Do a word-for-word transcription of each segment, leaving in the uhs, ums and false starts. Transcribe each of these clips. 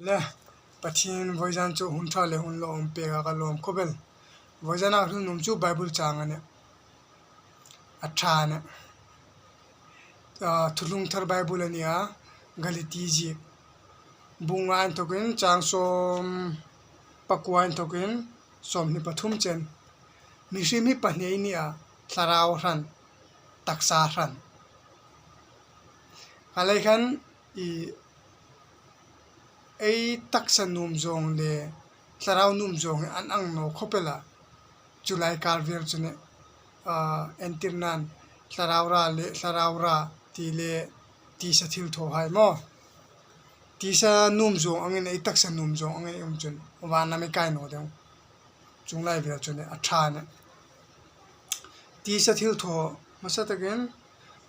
Le, Pathien vawizan chu hun ṭha le hun lawm pek a ka lawm khawp el. Vawizan a hril nuom chu Bible chang a nih. A ṭha a nih. Ah, Thuthlung Thar Bible a nih a, Galati ziek. Bung nga inthokin chang sawm pakua inthokin sawmhni pathum chen. Mihriem hi pahni a ni a, thlarau hran, taksa hran. Kha lei khan i ei taksa nuom zawng le thlarau nuom zawng hi an ang naw khawp el a. Chu lai kar vel chu nih, ah, entirnan thlarau ra le thlarau ra ti le tisa thilthawhai maw. Tisa nuom zawng angin ei taksa nuom zawng angin um chun van lam ei kai naw ding. Chuong lai vel chu nih a ṭha a nih. Tisa thilthaw, hmasa takin,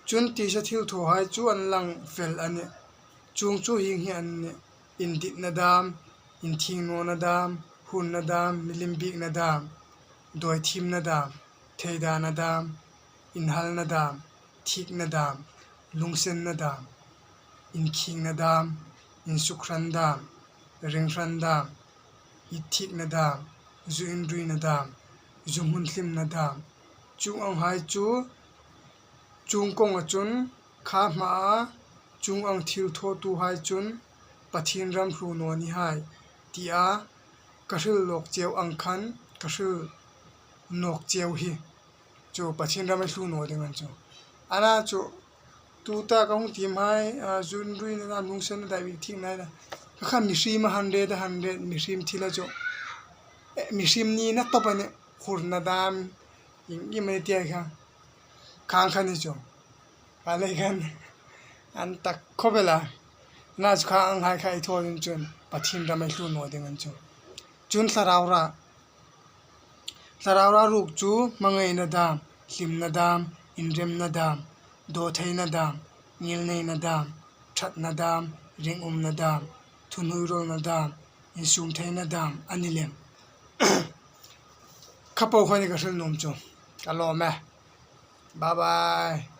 chun tisa thilthawhai chu an lang fel a nih. Chuong chu hieng hi an nih: inditna dam, inthieng nawna dam, hunna dam, milim biekna dam, dawithimna dam, theidana dam, inhalna dam, thikna dam, lungsenna dam, inkhiengna dam, insukhran dam, ringhran dam, itthikna dam, zu inruina dam, zu hmun hlimna dam. Chuong anghai chu chuong kawnga chun kha hmaa chuong ang thilthawtuhai chun Pathien ram hlu naw ni hai, tia ka hril nawk cheu ang khan ka hril nawk cheu hi. Chu Pathien ram ei hlu naw ding an chu. Ana chu tuta ka hung tiem hai, a, zu inruina dam, lungsenna dam, inthikna dam. Kha kha mihriem a hundred a hundred, mihriem thil a chu. Eh, mihriem nina tawp a nih, khurna dam, ieng ieng mani tia kha. Khang khan hi chu. Kha lei khan an tak khawp el a. Ana chu kha anghai kha ei thaw ding chun Pathien ram ei hlu naw ding an chu. Chun thlarau ra. Thlarau ra ruok chu hmangaina dam, hlimna dam, inremna dam, dawtheina dam, ngilneina dam, ṭhatna dam, ringumna dam, thuhnuoirawlna dam, insumtheina dam a ni lem. Kha po kha ni ka hril nuom chu. Ka lawm e. Bye bye.